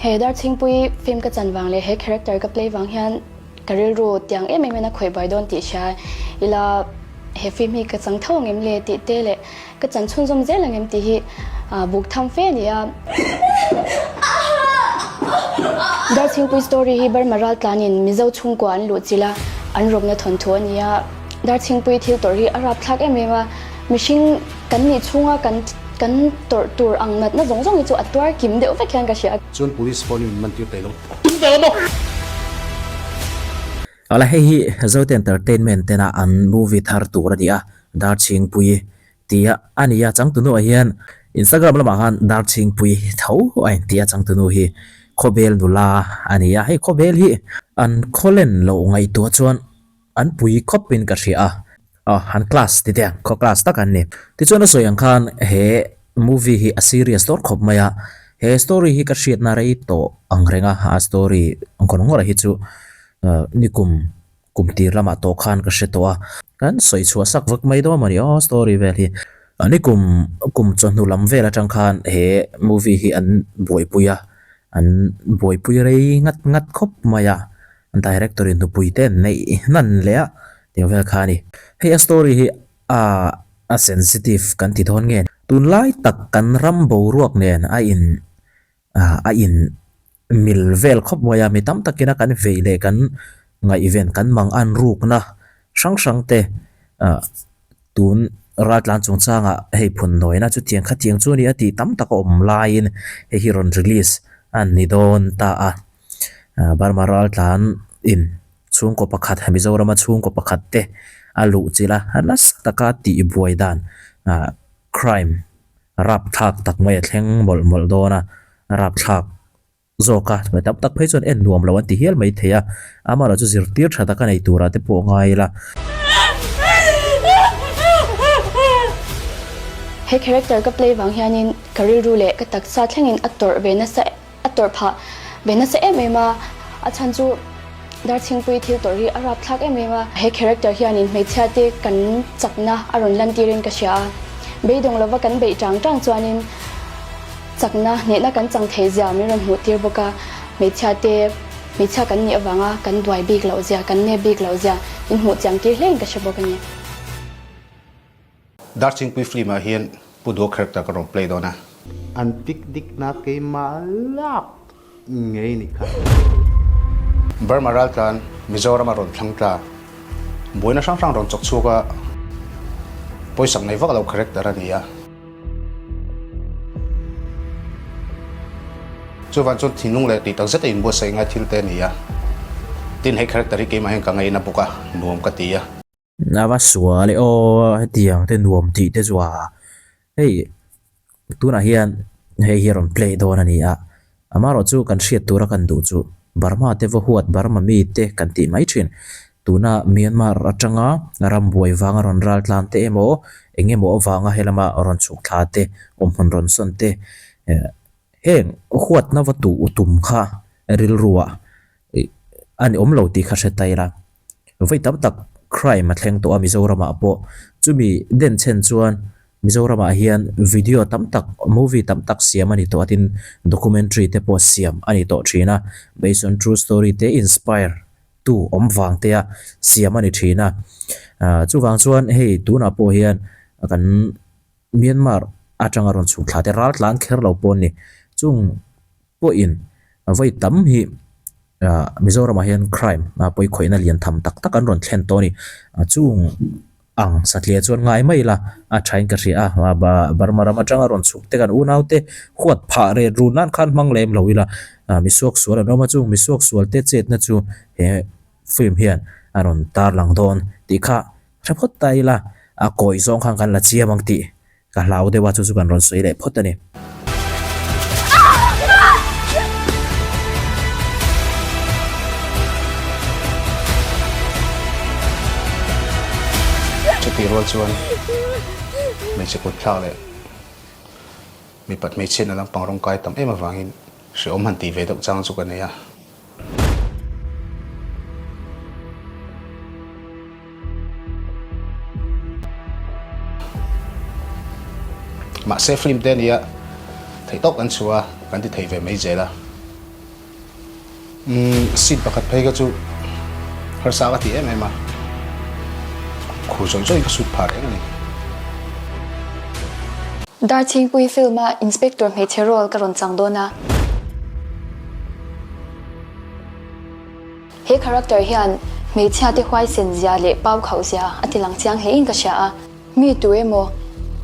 He Darchhingpui film ka chan vang leh he character ka play vang hian ka rilru tiang em em in a khawih buai dawn tih hria ila he film hi ka chang tho ang em le tih te leh ka chan chhunzawm zel ang em tih hi buk tham fe a ni a. Darchhingpui story hi Burma raltlanin Mizo chhungkua an luh chilh a, an rawkna thawnthu a ni a. Darchhingpui thil tawrh hi a rapthlak em em a, mihring kan nih chhunga kan kan tawrh tur ang natna zawng zawng hi chu a tuar kim deuh vek hian ka hria. Chuan police phone in man tir thei lo tum ve maw? Ala hei hi Zote Entertainment tena an movie thar tur a ni a, Darchhingpui tia a ni a, changtunu ah hian Instagram lamah khan Darchhingpui tho a inti a, changtunu hi Khawbel nula a ni a, hei Khawbel hi an khawlen loh ngaihtuah chuan An pui khawp in ka hria a. Aw, an class ti teh ang, khaw class tak an ni. Tichuan a sawi ang khan he movie hi a serious dawr khawp mai a, he story hi ka hriatna rei tawh ang reng a, a story ngawr ngawr hi chu nikum kum tir lamah tawh khan ka hre tawh a, kan sawi chhuah sak vek mai dawn mawni aw story vel hi. Nikum kum chawhnu lam vel atang khan he movie hi an buaipui a, an buaipui rei ngat ngat khawp mai a. Director in nupui te an neih hnan leh a tih vel kha a ni. Hei a story hi a a sensitive kan ti dawn nge tunlai tak kan ram boruak nen a in a in mil vel khawp mai a mi tam takin a kan vei leh kan ngaihven kan mang an rukna hrang hrang te ah tun raltlan chungchangah hei phun nawina chutiang khatiang chu a ni a tih tam tak a awm laiin hei hi rawn release a ni dawn ta a. Burma raltlan in chhungkaw pakhat Mizorama chhungkaw pakhat te a luh chilh a, nasa taka tihbuai dan ah crime rapthlak tak mai a thleng mawlh mawlh dawn a, rapthlak zawk a hmai tam tak phei chuan en nuam lo an ti hial mai thei a, amaherawhchu zirtir tha taka nei turah te pawh ngai ila. He character ka play vang hianin ka rilru leh ka taksa thlengin a tawrh ve nasa A tawrh phah ve nasa em em a, a chhan chu Darchhingpui thil tawrh hi a rapthlak em em a. He character hianin hmeichhia te kan chakna a rawn lantirin ka hria a, beidawng lova kan beih tang tang chuanin chakna hnehna kan chang thei zia min rawn hmuh tir bawk a, hmeichhia te hmeichhia kan nih avanga kan duai bik loh zia, kan nep bik loh zia min hmuh chiang tir hlein ka hre bawk a ni. Darchingpui film ah hian Pu Duo character ka rawn play dawn a. An picnic na keimah lak ngei ni kha. Burma raltlan Mizoram a rawn thlang tla. Buaina hrang hrang rawn chawk chhuak a, pawisak nei vak lo character a ni a. Chuvan chuan thinlung leh tih takzet a inbuatsaih ngai thil te a ni a. Tin hei character hi keimah hian ka ngaina bawk a, nuam ka ti a. A va sual e aw hetiang te nuam tih te chu a hei tunah hian hei hi a rawn play dawn a ni a amaherawh chu kan hriat tura kan duh chu Burma te va huat Burma mi te kan tih mai thin tuna Myanmar atanga rambuai vanga rawn ral tlan te emaw eng emaw avanga helama rawn chhuk thla te awmhmun rawn sawn te eh heng huatna va tuh tum kha rilruah ih a ni awm lo tih kha hre ta ila. Vawi tam tak crime a thleng tawh a Mizoramah pawh. Chumi den chhen chuan Mizoramah hian video tam tak, movie tam tak siam a ni tawh a tin documentary te pawh siam a ni tawh thin a. Based on true story te inspire tu awm vang te a siam a ni thin a. Chuvang chuan hei tunah pawh hian kan Myanmar atanga rawn chhuk thla te ral tlan kher lo pawh a ni. Chung pawhin vawi tam hi Mizoramah hian crime pawikhawihna lian tham tak tak an rawn thlen tawh a ni. Chung ang satliah chuan ngai mai ila a thain ka hria a, Burma ram atanga rawn chhuk te kan unaute huat phah ret run nan khan hmang lem lo ila misuak sual an awm a, chung misuak sual te chetna chu he film hian a rawn tarlang dawn tih kha hre phawt ta ila a kawih zawng khan kan la chiam ang tih Ka hlau deuh a, chu chu kan rawn sawi leh phawt a ni. Chutih rual chuan hmeichhe kut thlak leh mipat hmeichhiatna lampang rawng kai tam em avangin hrehawm han tih ve deuh chang chu ka nei a. Mahse film te ania theih tawk kan chhuah a, kan ti thei ve mai zel a. Umm seat pakhat phei kha chu harsa ka ti em em a, khur zawih zawih in ka sut phah reng a ni. Darchhingpui film a Inspector hmeichhe role ka rawn chang dawn a. He character hian hmeichhia te huaisen zia leh pau khauh zia a ti lang chiang hle in ka hria a. Mi tu emaw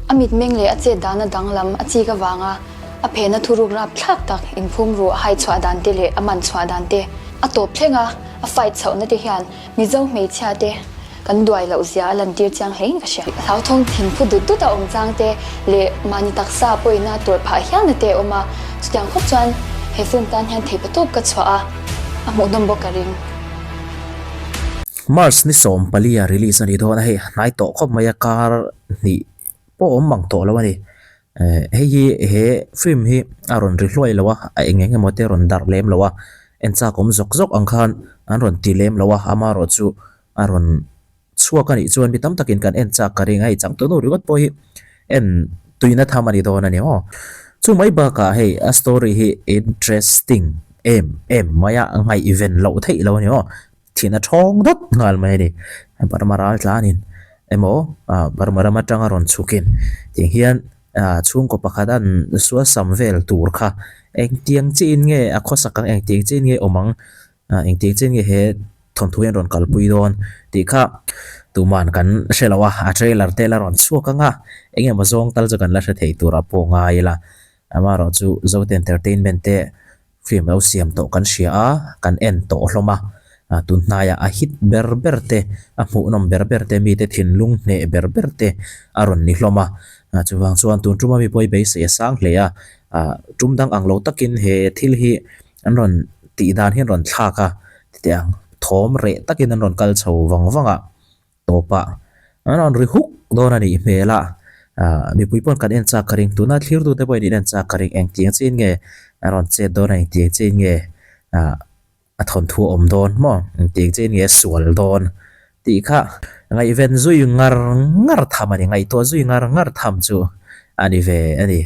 a mitmeng leh a chet dana danglam a chik avanga a phena thuruk rap thlak tak inphum ruh a hai chhuah dan te leh a man chhuah dan te a tawp thleng a, a fight chhohna te hian Mizo hmeichhia te kan duai loh zia a lantir chiang hle in ka hria. Hlauthawng thinphu dut dut a awm chang te leh mahni taksa pawina tawrh phah hialna te a awm a, chutiang khawp chuan he film tan hian theihpatawp ka chhuah a, a hmuhnawm bawk ka ring. March ni 14 a release a nih dawn a, hei hnai tawh khawp mai a kar hnih pawh awm mang tawh lo a ni. Hei hi he film hi a rawn ri hluai lo a, a eng eng emaw te a rawn darh lem lo a, en chak awm zawk zawk ang khan an rawn ti lem lo a, amaherawhchu a rawn chhuak a nih chuan mi tam takin kan en chak ka ring a, hei changtunu ringawt pawh hi en tuina tham a ni dawn a ni maw. Chu mai bakah hei a story hi interesting em em mai a, ngaihven loh theih lo a ni maw, thin a thawng dawt nghal mai a ni. Burma ral tlanin emaw Burma ram atanga rawn chhukin tiang hian chhungkaw pakhat an sualsam vel tur kha engtiang chiin nge a khawsak ang engtiang chiin nge awm ang Engtiang chian nge he thawnthu hian rawn kalpui dawn tih kha tuman kan hre lo a, a trailer te la rawn chhuak ang a, eng emaw zawng tal chu kan la hre thei turah pawh ngai ila. Amaherawh chu Zote Entertainment te film lo siam tawh kan hria a, kan en tawh hlawm a, tun hnaiah a hit ber ber te, a hmuhnawm ber ber te, mite thinlung hneh ber ber te a rawn ni hlawm a. Chuvang chuan tun tuma mi pawh hi beisei a sang hle a, tum dang ang lo takin he thil hi An rawn tih dan hi an rawn thlak a, titiang thawm reh takin an rawn kal chho vang vang a, tawpah an rawn ri huk dawn a nih hmel a, ah mipui pawn kan en chak ka ring, tuna thlirtute pawhin in en chak ka ring, engtiang chiin nge an rawn chet dawn a, engtiang chiin nge ah a thawnthu a awm dawn maw, engtiang chiin nge a sual dawn tih kha ngaihven zui ngar ngar tham a ni, ngaihtuah zui ngar ngar tham chu a ni ve a ni.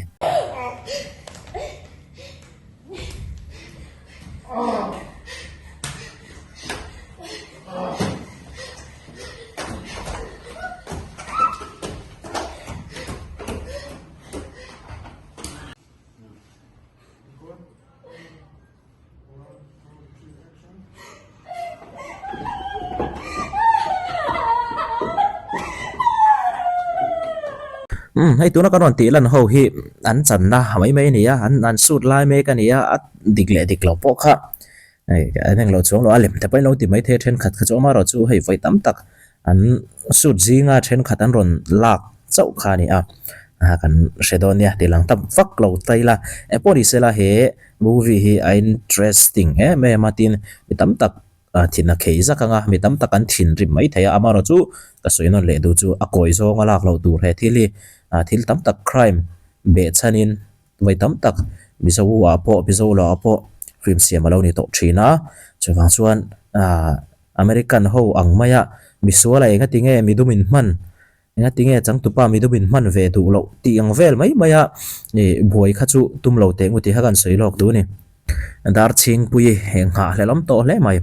Umm hei tuna kan rawn tih lan ho hi an channa mai mai a ni a an an shoot lai mek a ni a a dik leh dik lo pawh kha hei an englo chuang lo a lem te pawhin lo ti mai thei a thenkhat kha chu amaherawh chu hei vawi tam tak an shoot zinga thenkhat an rawn lak chauh kha a ni a ah kan hre dawn nia tih lang ta vak lo ta ila engpawh ni sela he movie hi a interesting em em a tin mi tam tak ah thin a khei zak ang a mi tam tak an thinrim mai thei a amaherawh chu ka sawi nawn leh duh chu a kawi zawnga lak loh tur he thil hi ah thil tam tak crime behchhanin Vawi tam tak Mizo ah pawh Mizo lo ah pawh film siam a lo ni tawh thin a, chuvang chuan aah American ho ang maia misual a engati nge midum in hman, engati nge changtupa midum in hman ve duh loh tih ang vel mai maia ih buai kha chu tum lo teh ngu tih kha kan sawi lawk duh a ni. Darchhingpui nghah hlelawm tawh hle mai.